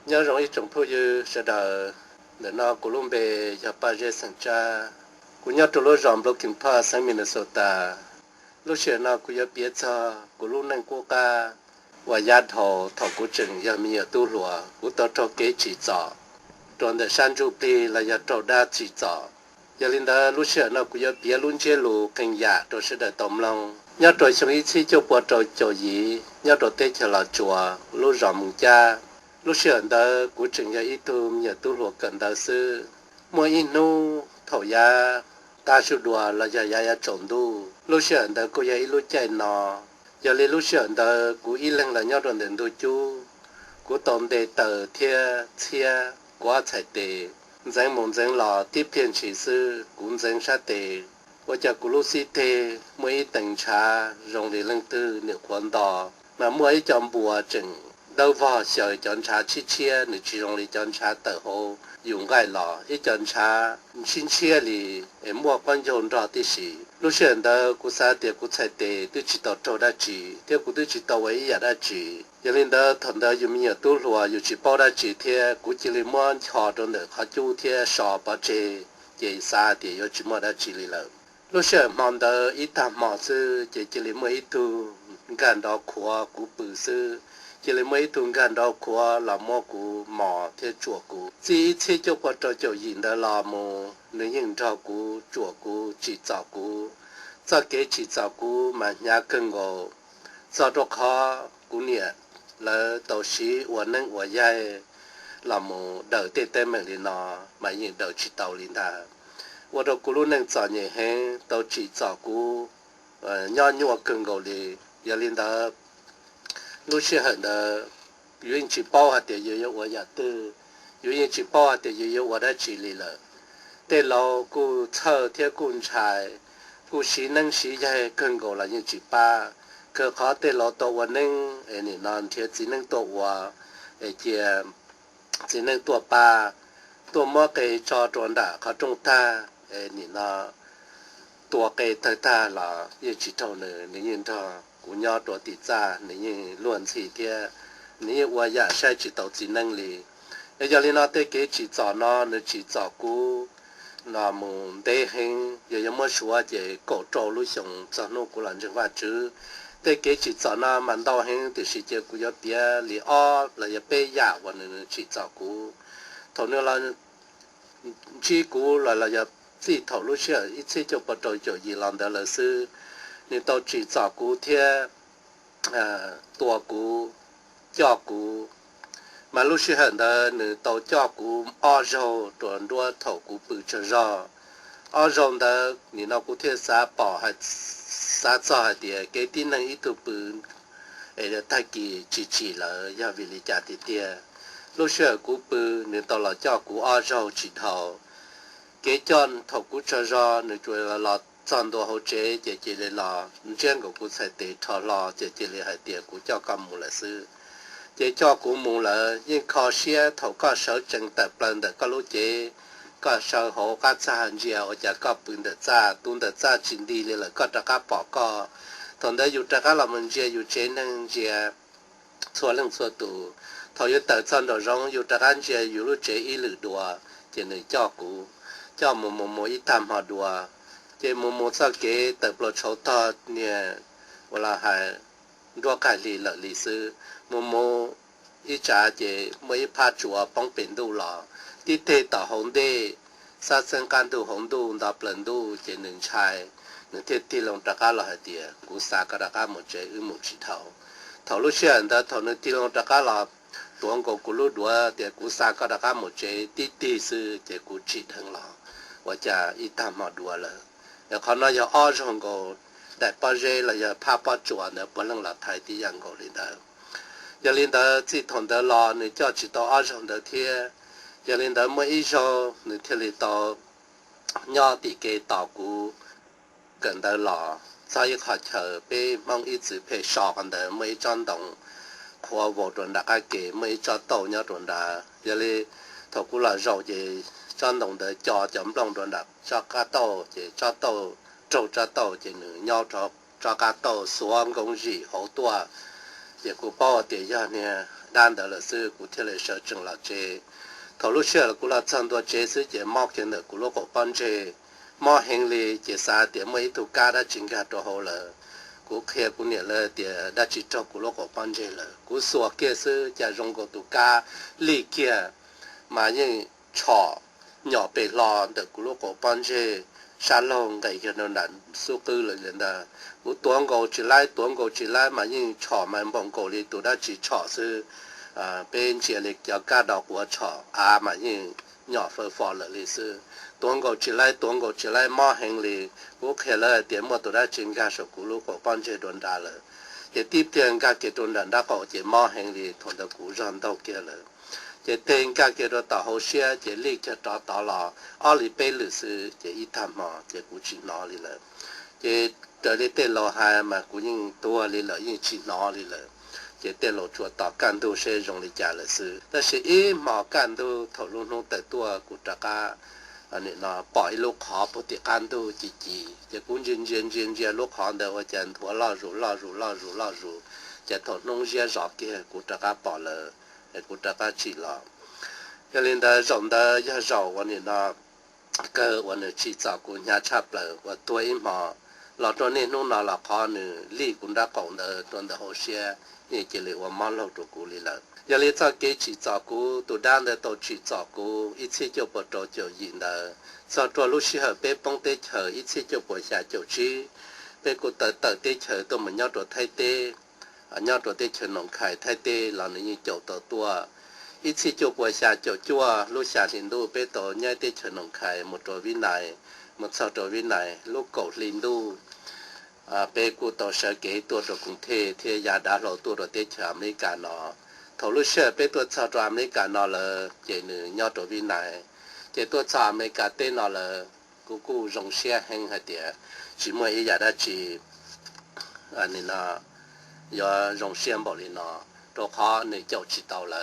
Nyob zoo ib tsoom phooj ywg sawv daws, ntawm no kuv lub npe yog Paj Zeb xeem Tsab. Kuv nyob rau lub zos Broken Park, xeev Minnesota. Lub sij hawm no kuv yuav piav txog kuv lub neej qub qab uas yav dhau thaum kuv tseem yog me nyuam tub hluas, kuv tau raug kev tsim txom rau ntawm sab ntsuj plig los yog raug dab tsim txom. Yog li ntawd lub sij hawm no kuv yuav piav lub ntsiab lus qee yam rau sawv daws tau mloog. Nyob rau xyoo ib txhiab cuaj pua rau caum yim, nyob rau teb chaws Los Tsuas, lub zos Moos Cab. Lub sij hawm ntawd kuv tseem yog ib tug me nyuam tub hluas kawm ntawv xwb. Muaj ib hnub thaum yav qab sub dua los yog yav yav tsaus ntuj, lub sij hawm ntawd kuj yog ib lub caij no. Yog li lub sij hawm ntawd kuv ib leeg los nyob rau ntawm ntug cub, kuv tau nte taws thiab txhiab kuv ob txhais tes, ntxeev mus ntxeev los tib pliag ntshis xwb kuv ntxeev sab tes, ua cas kuv lub xib teg muaj ib teev ntshav zoo li leej twg nws qhuav nto, mas muaj ib co npuas tseem dawb vog xyaw cov ntshav tshiab tshiab, nws tsis zoo li cov ntshav tawm hauv yus nqaij los, ib co ntshav ntshiab ntshiab li es muaj qaub ncaug nrog tib si. Lub sij hawm ntawd kuv xav tias kuv txhais tes twb tsis tau raug dab tsi thiab kuv twb tsis tau ua ib yam dab tsi. Yog li ntawd thaum ntawd yus me nyuam tub hluas yus tsis paub dab tsi thiab kuv cia li muab ncho rau ntawm qhov cub thiab so pov tseg, ces xav tias yuav tsis muaj dab tsi li lawm. Lub sij hawm hmo ntawd ib tag hmo xwb ces cia li muaj ib tug nkag nrov khuav kuv pw xwb, cia li muaj ib tug nkag nrov khuav los muab kuv mos thiab tsuam kuv. Txij ib txhiab cuaj pua rau caum yim ntawd los mus nws yeej nrog kuv tsuam kuv tsim txom kuv. Txoj kev tsim txom kuv mas hnyav kawg nkaus, txog rau qhov kuv niam lawv tau siv ua neeb ua yaig los mus daws tej teeb meem li no mas yeej daws tsis tau li ntag. Ua rau kuv lub neej txom nyem heev, tau tsim txom kuv nyob nyuaj kawg nkaus li. Yog li ntawd lub sij hawm ntawd yus yeej tsis paub hais tias yus yuav ua yam twg, yus yeej tsis paub hais tias yus yuav ua dab tsi li lawm. Tej laus kuj txhawj thiab kuj ntshai, kuj siv neeb siv yaig kawg nkaus los yeej tsis pab. Kawg qhov tej laus tau ua neeb es nim no nrhiav txiv neeb tuaj ua, es cia txiv neeb tuaj pab, tuaj muab qe tso rau nram qhov rooj tag, es nim no tua qe tawg tag los yeej tsis raug nws, nws yeej nrog kuv nyob rau tim txaj, nws yeej luag ntxhi thiab nws yeej ua yam saib tsis taus txiv neeb li. Es yog li no tej kev tsim txom no nws tsim txom kuv no mus ntev heev, yog yuav muab suav ces kaum rau lub xyoo txog hnub kuv los ntseeg Vajtswv. Tej kev tsim txom no mas ntau heev tiam sis cia kuv yuav piav li ob los yog peb yam uas nws tsim txom kuv. Thaum nws los ntsib kuv los los yog txij thaum lub sij hawm ib txhiab cuaj pua rau caum yim los ntawd lawm xwb, nws tau tsim txom kuv thiab tua kuv, coj kuv. Mas lub sij hawm ntawd nws tau coj kuv ob zaug rau nruab thaum kuv pw tsaug zog. Ob zaug ntawd nim no kuv thiaj xav pom, xav txog hais tias kev tib neeg ib tug pw es tag kis tsis tsim lawm yog vim li cas tiag tiag. Lub sij hawm kuv pw nws tau los coj kuv ob zaug tsis dhau. Kev coj thaum kuv tsaug zog nws tsuas los txog ntua hauv tsev ces cia li los ntsiab nkaus kuv txhais tes rho hlo ces cia li hais tias kuv coj koj mus lawm xwb. Ces coj kuv mus lawm yeej kho siab thaum koj sawv tsees tawm plaws ntawm koj lub cev, koj sawv hauv qab txaj ntsia ua cas koj pw ntawm txaj, tus ntawm txaj tsis nti li lawm koj rov qab pom koj. Thaum ntawd yus rov qab los mus ntsia yus tsev neeg ntsia txhua leej txhua tus. Thaum yus tawm txog nraum zoov yus rov qab ntsia yus lub tsev ib lwm dua, ces nws coj kuv, coj mus mus mus ib tag hmo dua, ces mus mus txoj kev tawm plaws tshauv tog niag ua los hais nruab qaig hli lawm li xwb. Mus mus ib tsav ces muaj ib phab tsua poob pem ntuj los, tib teg tom hauv ntej, xab xeeb qab ntuj hauv ntuj nto plaws ntuj ces nws ntshai, nws thiaj tig loo rov qab los hais tias kuv xa koj rov qab mus tsev wb mus tsis dhau. Thaum lub sij hawm ntawd thaum nws tig loo rov qab los tuav nkaus kuv lub duav tias kuv xa koj rov qab mus tsev tib tig xwb ces kuv tsim dheev los ua cas ib tag hmo dua lawm. Qhov no yog ob zaug nkaus daim pob zeb los yog phab pob tsuas ntawd puav leej los thaiv tib yam nkaus li ntawd. Yog li ntawd txij thaum ntawd los nws coj tsis tau ob zaug ntawd thiab. Yog li ntawd muaj ib zaug nws thiaj li tau nyob tim kev tos kuv kawm ntawv los txog ib qho chaw peb Hmoob ib txwm phem so qhov ntawd, muaj ib tsob ntoo qhuav vau rau nram qab ke, muaj ib tsob tauj nyob rau nrad. Yog li thaum kuv los zaum ces tsob ntoo ntawd co cov nplooj rau nram tsob qab tauj, ces tsob tauj raug tsob tauj ces nws nyob rau tsob qab tauj xuav nkoos zim hauv tuaj. Ces kuv paub tias yog niag dab ntawd lawm xwb, kuv thiaj li sawv tsees los tsev. Thaum lub sij hawm kuv los txog ntua tsev xwb ces mob kiag ntawm kuv lub qaum pob ntseg, mob heev li ces xav tias muaj ib tug kab dab tsi nkag rau hauv lawm. Kuv qhia kuv niam lawv tias dab tsi raug kuv lub qaum pob ntseg lawm. Kuv xuas kiag xwb cas zoo nkaus tus kab lij kiag, mas yeej tshom nyom pes hlo ntawm kuv lub qaum pob ntseg sab laug nqes kiag rau nram xub qwb lawm li ntag. Kuv tuav nkaus tsis laib, tuav nkaus tsis laib mas yeej tshom mas npaum nkaus li tus dab tsi tshom xwb. Peb ntsia li cov kab do quav tshom av mas yeej nyom fawv fo lawm li xwb. Tuav nkaus tsis laib, tuav nkaus tsis laib, mob heev li. Kuv qhia lawv hais tias muaj tus dab tsi nkag saum kuv lub qaum pob ntseg dua nrad lawm. Ces tib pliag nkag kiag rau nram nraub qaum ces mob heev li, thaum ntawd kuv zog ntaug kiag lawm. Ces teg nkag kiag rau tom hauv siab ces lij kiag rov tod los ob li peb lwm xwb ces ib tag hmo ces kuv tsis hnov li lawm. Ces raws li tej laus hais mas kuv yeej tuag li lawm, yeej tsis hnov li lawm. Ces tej laus tsuas tos kaj ntug seb zoo li cas lawm xwb. Tab sis ib hmo kaj ntug thaum lub hnub tawm tuaj kuv rov qab pom ib lub qhov puag tim qab ntug ci ci, ces kuv ntsia ntsia ntsia ntsia lub qhov ntawd ua cas nthuav loj zus loj zus loj zus loj zus, ces thaum hnub ziab zov kiag kuv rov qab pom lawm, kuv rov qab tsim los. Yog li ntawd zaum ntawd yog zaum uas nim no kawg uas nws tsim txom kuv hnyav tshaj plaws uas tuag ib hmo los rau niaj hnub no los qhov nws lij kuv nraub qaum ntawd rau ntawm hauv siab yeej cia li ua mob laug rau kuv li lawm. Yog li txoj kev tsim txom kuv, tus dab ntawd tau tsim txom kuv ib txhiab cuaj puas rau caum yim ntawd txog rau lub sij hawm peb poob teb chaws ib txhiab cuaj puas xya caum tsib, peb kuj tawm tawm teb chaws tuaj mus nyob rau Thaib teb. Nyob rau teb chaws Noom Khais Thaib teb los nws yeej caum tau tuaj. Ib txhiab cuaj puas xya caum cuaj lub xya hli ntuj peb tau nyob teb chaws Noom Khais mus rau Vib Nais, mus txog rau Vib Nais lub kaum hli ntuj peb kuj tau sawv kev tuaj rau Koos Thej thiab ya dav hlau tuaj rau teb chaws Amelikas no. Thaum lub sij hawm peb tuaj txog rau Amelikas no lawm ces nws nyob rau Vib Nais. Ces tuaj txog Amelikas teb no lawm, kuv kuj zoo siab heev hais tias tsis muaj ib yam dab tsi yuav zoo siab npaum li no, rau qhov nws caum tsis tau lawm.